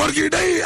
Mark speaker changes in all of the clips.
Speaker 1: morgue yi day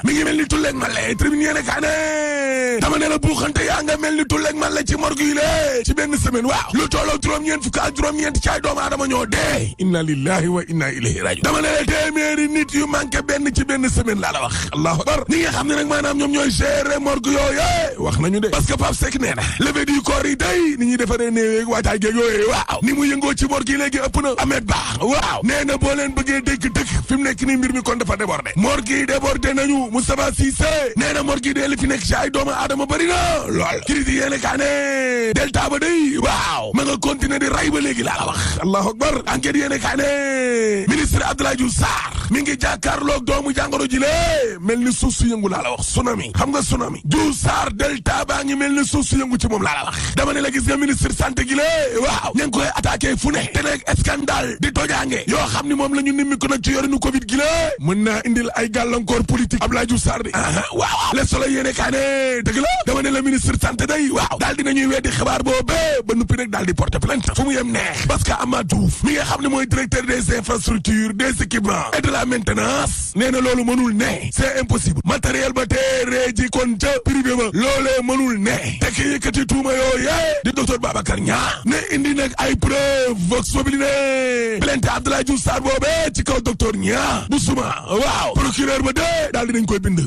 Speaker 1: mi ngi mel ni tulleeg male tribune yéene kaa ne dama ne la buuxante yaa nga mel ni tulleeg male ci morgue yi lée ci benn semaine waaw lu tolloo juróom-ñeent fukk ak juróom-ñeent ci ay doomu aadama ñoo dee inna lillahi wa inna ilayhi rajiun dama ne la téeméeri nit yu manqué benn ci benn semaine laa la wax allahu akbar ñi nga xam ne nag maanaam ñoom ñooy gérer morgue yooyu wax nañu de parce que Pape Seck nee na levée du corps yi day ni ñuy defaree néeweeg waataay géeg yooyu waaw ni mu yëngoo ci morgue yi léegi ëpp na Ahmed Ba waaw nee na boo leen bëggee dégg dëkk fi mu nekk nii mbir mi kon dafa débordé morgue yi débordé nañu Moustapha Cissé nee na morgue yi dee li fi nekk ci ay doomu aadama bëri na lool critique yéene kaa ne delta ba day waaw ma nga continuer di ray ba léegi laa la wax allahu akbar enquête yéene kaa ne ministre Abdoulaye Diouf Sarr mi ngi jàkkaarloog doomu jàngoro ji lee mel ni suuf su yëngu laa la wax tsunami xam nga tsunami Diouf Sarr delta baa ngi mel ni suuf su yëngu ci moom laa la wax dama ne la gis nga ministre santé gi lee waaw ña ngi koy attaqué fu ne te nag scandale di tojaange yoo xam ni moom la ñu nimmi ko nag ci yorinu Covid gi lee mën naa indil ay gàllankoor politique Abdoulaye Diouf Sarr di waaw Le Soleil yéene kaa ne dëgg la dama ne la ministre santé day waaw daal dinañuy weddi xibaar boobee ba nuppi nag daal di porter plainte fu mu yem neex parce que Amadou Diouf mi nga xam ne mooy directeur des infrastructures des équipements et de la maintenance nee na loolu mënul ne c'est impossible matériel ba teeree ji kon ca privé ba loolee mënul ne te ki yëkkati tuuma yooyee di docteur Babacar Niang ne indi nag ay preuve vox populi ne plainte Abdoulaye Diouf Sarr boobee ci kaw docteur Niang bu suma waaw procureur ba dee daal dinañ koy bind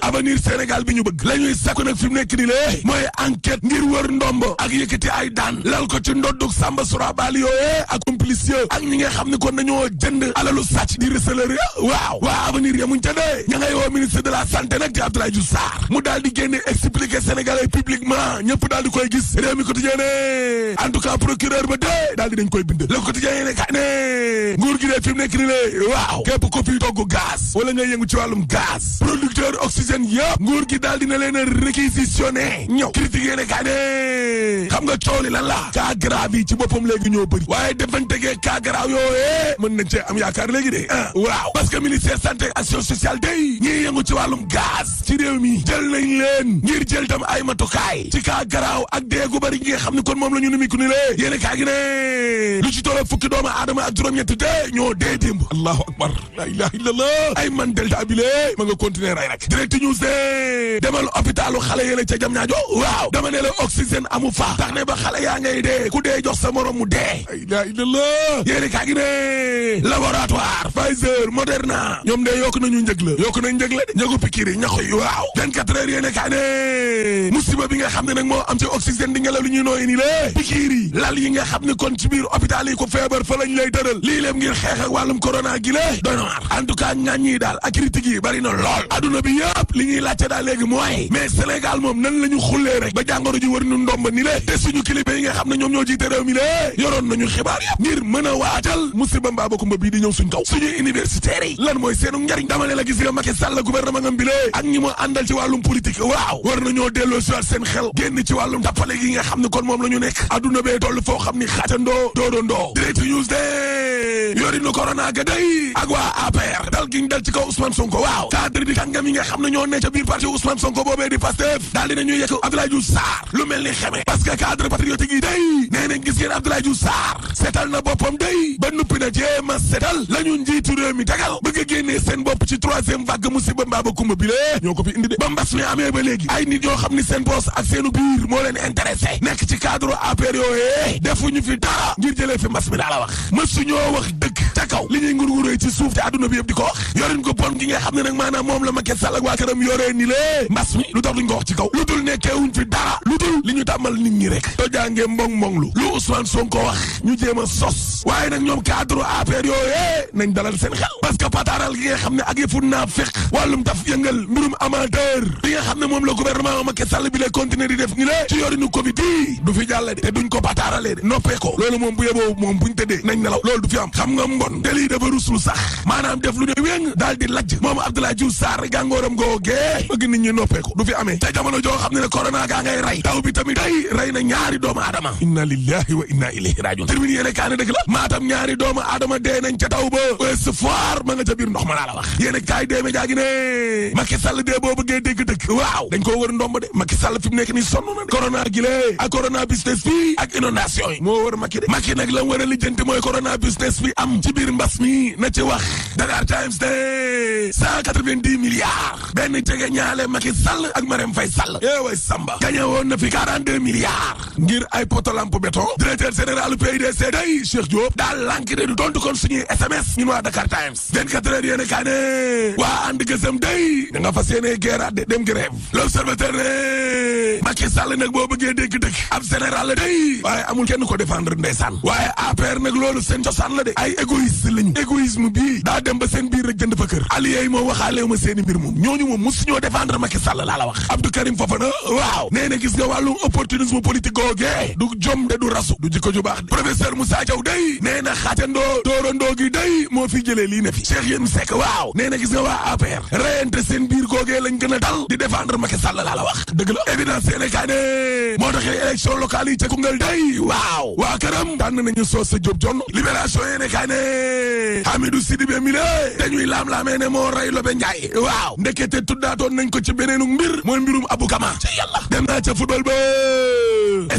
Speaker 1: avenir Sénégal bi ñu bëgg la ñuy sakku nag fi mu nekk ni lee mooy enquête ngir wër ndombo ak yëkkati ay daan lal ko ci ndoddug Samba Surabali yooyee ak complice ak ñi nga xam ne kon nañoo jënd alalu sàcc di receleur ya waaw waa avenir yamuñ ca dee ña ngay woo ministre de la santé nag di Abdoulaye Diouf Sarr mu daal di génne expliquer Sénégalais publiquement ñëpp daal di koy gis réew mi quotidien ne en tout cas procureur ba dee daal di dañ koy bind le quotidien ne ka ne nguur gi dee fi mu nekk ni le waaw képp ko fi togg gaz wala ngay yëngu ci wàllum gaz producteur oxygène yëpp nguur gi daal dina leen a réquisitionné ñëw critique ne ka ne xam nga coow li lan la cas grave yi ci boppam léegi ñoo bëri waaye defantegee cas grave yooyee mën nañ cee am yaakaar léegi de waaw parce que ministère santé action sociale day ñiy yëngu ci wàllum gaz ci réew mi jël nañ leen ngir jël tam ay matukaay ci cas garaaw ak déegu bëri gi nga xam ne kon moom la ñu nimiku ni lée yéene kaa gi ne lu ci tolloo fukki doomu aadama ak juróom-ñett dee ñoo dee démb allahu akbar la ilaha illallah ay man delta bi lee ma nga continuer ray rek direct news de demal hôpitalu xale yële ca Diamniadio waaw dama ne la oxygène amu fa tax ne ba xale yaa ngay dee ku dee jox sa morom mu dee la ilaha illallah yéene kaa gi ne laboratoire Pfizer Moderna ñoom de yokk nañu njëg la de njëgu pikir yi ñaxo yi waaw 24 heures yéene kaa ne musiba bi nga xam ne nag moo am ci oxygène di ngelaw li ñuy nooyi nii lée pikir yi lal yi nga xam ne kon ci biir hôpital yi ko feebar fa lañ lay tëral lii lépp ngir xeex ak wàllum corona gi lée doy na waar en tout cas ñaan ñi daal ak critique yi bari na lool adduna bi yëpp li ñuy laajte daal léegi mooy mais Sénégal moom nan la ñu xullee rek ba jàngoro ji war nu ndomba ni lée te suñu kilifa yi nga xam ne ñoom ñoo jiite réew mi lée yoroon nañu xibaar yëpp ngir mën a waajal musiba mbaa bakumba bii di ñëw suñ kaw suñu universitaires yi lan mooy seenu njariñ dama ne la gis nga Macky Sall gouvernement ngam bi lée ak ñi mu àndal ci wàllum politique waaw war nañoo delloo si waat seen xel génn ci wàllum tappale gi nga xam ne kon moom la ñu nekk adduna bee toll foo xam ni xaatandoo doodondoo direct news de yori nu corona ga day ak waa APR dal giñ dal ci kaw Ousmane Sonko waaw cadre di kàngam yi nga xam ne ñoo ne ca biir parti Ousmane Sonko boobee di Pastef daal dinañuy yekk Abdoulaye Diouf Sarr lu mel ni xeme parce que cadre patriotique yi day nee nañ gis ngeen Abdoulaye Diouf Sarr seetal na boppam day ba nuppi na jéem a seetal la ñu njiitu réew mi tegal bëgg a génnee seen bopp ci troisième vague musiba mbaa ba kumba bi lée ñoo ko fi indi de ba mbas mi amee ba léegi ay nit ñoo xam ni seen poste ak seenu biir moo leen intéressé nekk ci cadre APR yooyee defuñu fi dara ngir jëlee fi mbas mi daa la wax mësuñoo wax dëgg ca kaw li ñuy ngurguree ci suuf te adduna bi yëpp di ko wax yorin ko bon gi nga xam ne nag maanaam moom la Macky Sall ak waa këram yoree ni lée mbas mi lu tax duñ ko wax ci kaw lu dul nekkeewuñ fi dara lu dul li ñu tàmmal nit ñi rek to jàngee mbong lu Ousmane Sonko wax ñu jéem a sos waaye nag ñoom cadre APR yooyee nañ dalal seen xel parce que pataaral gi nga xam ne ak yëfu naa fekk wàllum taf yëngal mbirum amateur bi nga xam ne moom la gouvernement Macky Sall bi lay continuer di def ni lée ci yorinu Covid bi du fi jàlle de te duñ ko pataaralee de noppee ko loolu moom bu yeboo moom buñ tëddee nañ nelaw loolu du fi am xam nga mbon te lii dafa ruslu sax maanaam def lu ne wéng daal di lajj moom Abdoulaye Diouf Sarr gàngooram googee bëgg nit ñi noppee ko du fi amee te jamono joo xam ne corona gaa ngay rey taw bi tamit day rey na ñaari doomu aadama inna lillahi wa inna ilayhi rajiun termine yéene kaane dëgg la maatam ñaari doomu aadama dee nañ ca taw ba Ouest Foire ma nga ca biir ndox ma laa la wax yéene kaay dee média gi ne Macky Sall dee boo bëggee dégg dëgg waaw dañ koo wër ndomb de Macky Sall fi mu nekk nii sonn na de corona gi lée ak corona business bi ak inondation yi moo wër Macky de Macky nag la mu war a lijjanti mooy corona business bi am ci biir mbas mi na ci wax. Dakar Times de 190 milliards benn jege ñaale Macky Sall ak Marème Faye Sall way Samba gañe woon na fi 42 milliards ngir ay poto lampe béton. Directeur général PUDC day Cheikh Diop daal lanki de du tontu kon suñuy SMS ñun waa Dakar Times. 24 heures yéene kaa ne waa ànd gësëm day da nga fas yéene guerre de dem grève. L'Observateur ne Macky Sall nag boo bëggee dégg dëgg ab général la day waaye amul kenn ko défendre ndeysaan. waaye APR nag loolu seen cosaan la de ay égoïste lañu. égoïsme bii daa dem ba seen biir rek jënd fa kër. allié yi moom waxaale ma seeni mbir moom ñooñu moom mosuñoo défendre Macky Sall laa la wax. Abdou Karim Fofana waaw nee na gis nga wàllum opportunisme politique googee du jom de du rasu du jikko ju baax de. Professeur Moussa Diaw day nee na xaatandoo doorandoo gi day moo fi jëlee lii ne fi. Cheikh Yérim Seck waaw nee na gis nga waa APR reyante seen biir googee lañ gën a dal di défendre Macky Sall laa la wax dëgg la. évidence Sénégal ne moo taxee élection locale yi ca Koungheul day waaw waa këram tànn nañu soos sa Diop Jonn. Libération yéene kaa ne Hamidou Sidibé mi le dañuy laam-laamee ne moo rey Lobe Ndiaye waaw ndekete tuddaatoon nañ ko ci beneenu mbir mooy mbirum Abou Kama ca yàlla. dem naa ca football ba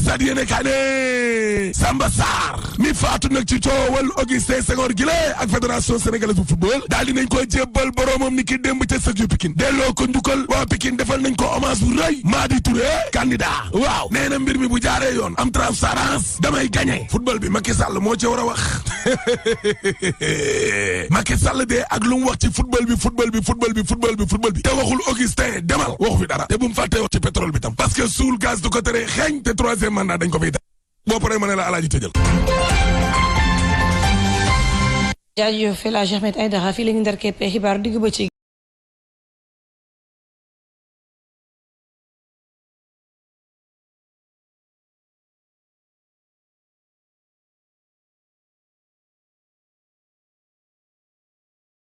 Speaker 1: stade yéene kaa ne Samba Sarr mi faatu nag ci coowal Augustin Senghor gi la ak fédération sénégalaise bu football daal dinañ ko jébbal boromam ni ki démb ca sëju Pikine delloo ko njukkal waa Pikine defal nañ ko hommage bu rëy Madi Touré candidat waaw nee na mbir mi bu jaaree yoon am transparence damay gagné football bi Macky Sall moo ci war a wax Macky Sall de ak lu mu wax ci football bi te waxul Augustin demal waxu fi dara te bu mu fàttee wax ci pétrole bi tam parce que suul gaz du ko tere xeeñ te troisième mandat dañ ko fiy def boo paree ma ne la alaaji tëjal.
Speaker 2: jaajëf El Hadj Ahmed Aïdara fii la ñu ndar képp xibaar digg bëccëg